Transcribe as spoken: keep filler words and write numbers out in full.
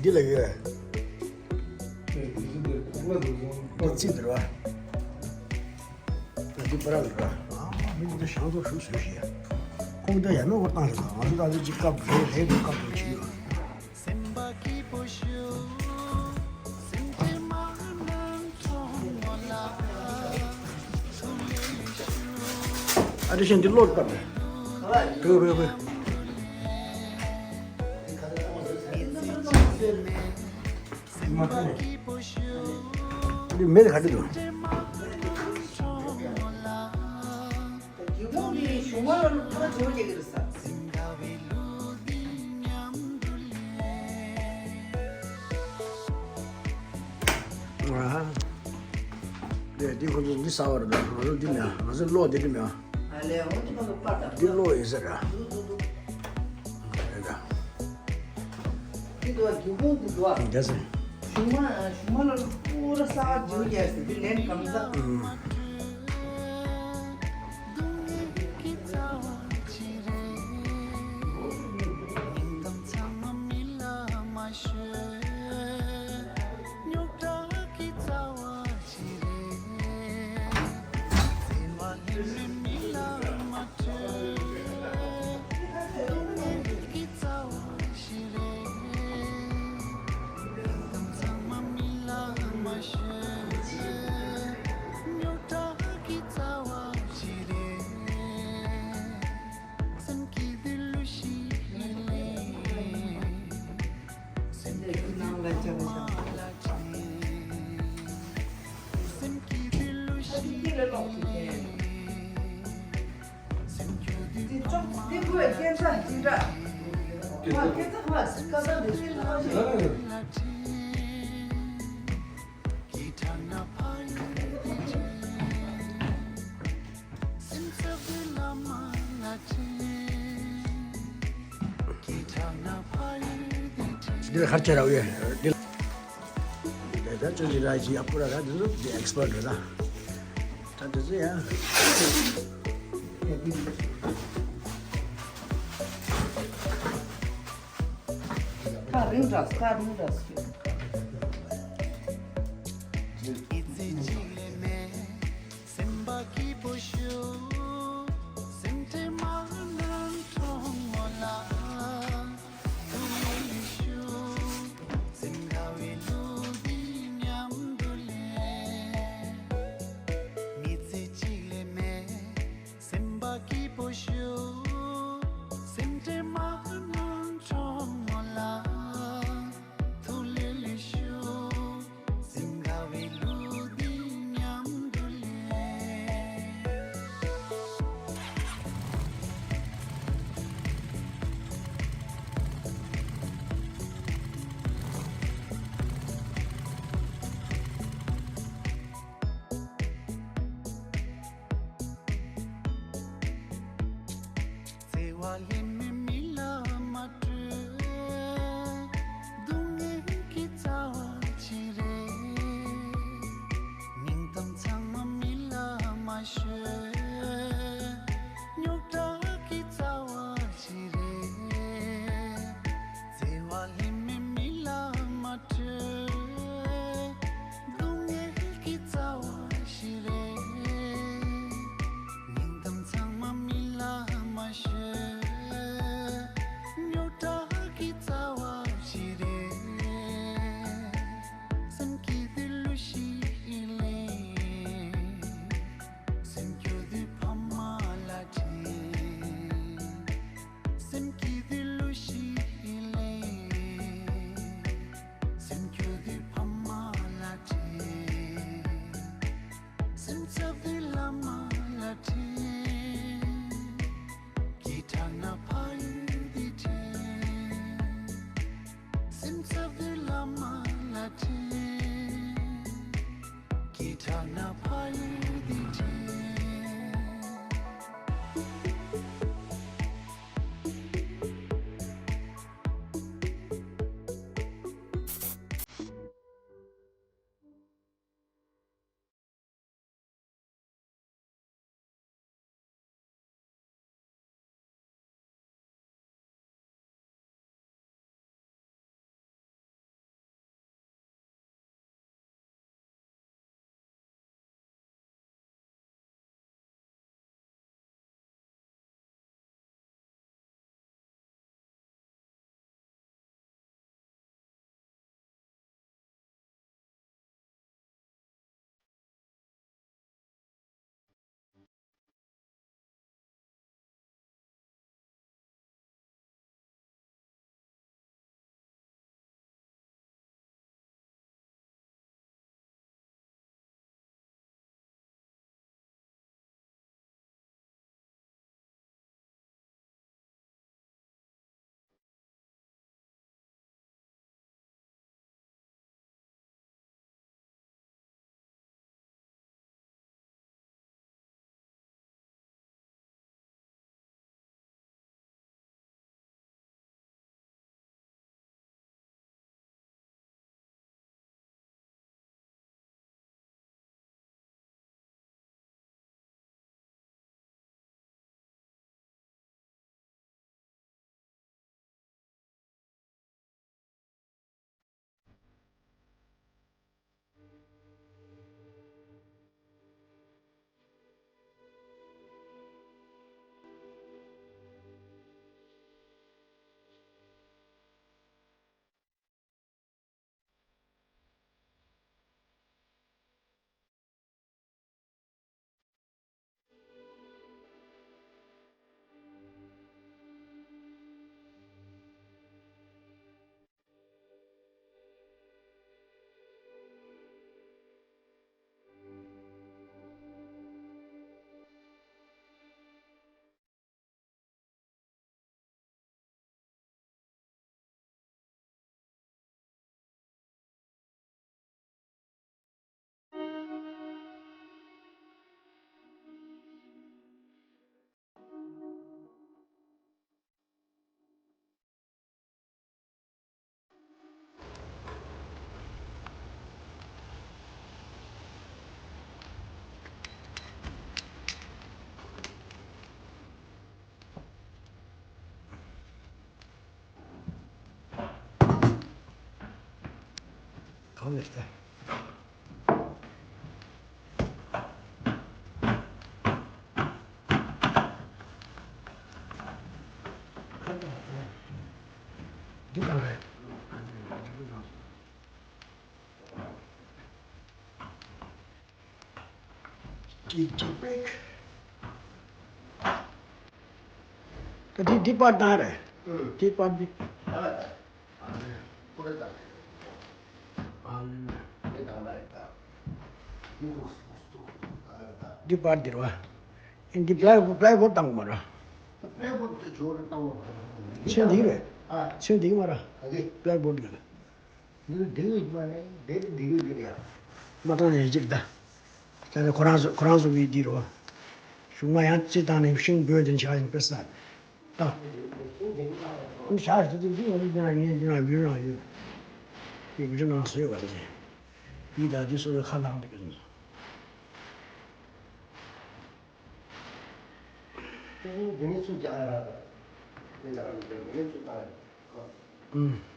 འདི་ལ་ཡོད། འདི་རྩིས་འདིར་བ། འདི་པར་ལ་ར། མི་འདི་ཤང་ཚོ་ཧྲུག་བཟོས་ཤིག་ཁོང་འདི་ཡར་མེད་བར་བཏང་ཞིག་ང་ཚོ་ད་འདི་ཅིག་སྐབས་རེ་རེ་རེ་སྐབས་རེ་བྱེད་ཡོད། ཨ་དེ་བཞིན་འདི་ཀློག་སྟབས། བོད་བོད་བོད། འདི་མེད་ག་འདྲ་འདུག་རྒྱུ་མོ་གི་གཞུང་མ་ལ་ལོ་ཁ་བྱོ་རྒྱག་གི་རེད་ས། རེད་འདི་ཁོ་ཚོ་འདི་ཟ་བ་རེད་ད་ང་ཚོ་འདི་མེད་ང་ཚོ་ཀློག་འདི་འདི་མེད། ཨ་ལས་འོ་འདི་ཁོ་ཚོ་པར་དང་འདི་ཀློག་ཡིན་ས་རེད། རེད་ད། འདི་འདུག་བ་རྒྱུ་མོ་འདི་འདུག་བ། རྒྱ་སེ། གཞུང་མ་གཞུང་མ་ལ་པུ་ར་ས་བ་འདི་རྒྱ་སེ་འདི་ལན་གང་ཟག་འདིར་ཧར་ཆ་ར་ཝེ་འདི་ལ། ད་ཅོ་ཅི་ར་ཅི་ཨ་ཁུ་ར་ར་འདི་ཚོ་འདི་ཨེག་སི་པར་ཊི་རེད་ལ། ད་འདི་ཚོ་ཡང་། ཁ་རིང་དྲགས་ཁ་རིང་དྲགས། བརྩེ་བ་ལྷད་མེད་མི་ལ་མ་སྤྲོད། སྡུག་བསྔལ་གྱི་རྩ་བ་ཅི་རེད། སྙིང་གཏམ་ཚང་མ་མི་ལ་མ་ཤོད། རྙོག་དྲ་གི་རྩ་བ་ཅི་རེད། བརྩེ་བ་ལྷད་མེད་མི་ལ་མ་སྤྲོད། སྡུག་བསྔལ་གྱི་རྩ་བ་ཞིག་རེད། སྙིང་གཏམ་ཚང་མ་མི་ལ་མ་ཤོད། རྙོག་དྲ་གི་རྩ་བ་ཞིག་རེད། སེམས་སྐྱིད་དུས་གླུ་ཞིག་ལེན། སེམས་སྐྱོ་དུས་ཕ་མ་ལ་དྲན། སེམས་སྐྱིད་དུས་གླུ་ཞིག་ལེན། སེམས་སྐྱོ་དུས་ཕ་མ་ལ་དྲན། སེམས་འཚབ་དུས་བླ་མ་ལ་དྲན། སྐྱིད་དྲགས་ན་ཕ་ཡུལ་འདི་དྲན། སེམས་འཚབ་དུས་བླ་མ་ལ་དྲན། སྐྱིད་དྲགས་ན་ཕ་ཡུལ་འདི་དྲན། ཨ་ནི་ད། འདི་གང་རེད། འདི་འདི་པར་བཏང་རེད། འདི་པར་འདི། འདི་པར་འདིར་བ། འདི་པླའི་པླའི་བོར་བཏང་དགོས་མ་རེད། ཚོན་འདི་རེད། ཚོན་འདི་མ་རེད། པླའི་བོར་འདི་རེད། འདི་འདི་མ་རེད། འདི་འདི་འདི་རེད། མ་བཏང་ནས་ཅིག་ད། ད་ནི་ཁོ་རང་ཚོ་ཁོ་རང་ཚོ་གི་འདི་རེད་བ། གཞུག་མ་ཡང་རྩིས་བཏང་ནས་ཤིང་བགོས་འདི་བྱ་ཡིན་པས་ས། ད། ཨ་ནི་ཞག་ཞིག་ཏུ་འདི་ཡོང་འདི་ན་ངས་འདི་ན་ཡུལ་རང་ཡོད། ཡུལ་རང་སོས་བ་དེ། ཡིད་ད་འདི་སོ་སོའི་ཁ་ལངས་འདི་གི། འདི་ནས་ཚུར་རྒྱག་ཡ་ར། འདི་ལ་འདི་ནས་ཚུར་བཏང་ཡ། ཨུམ།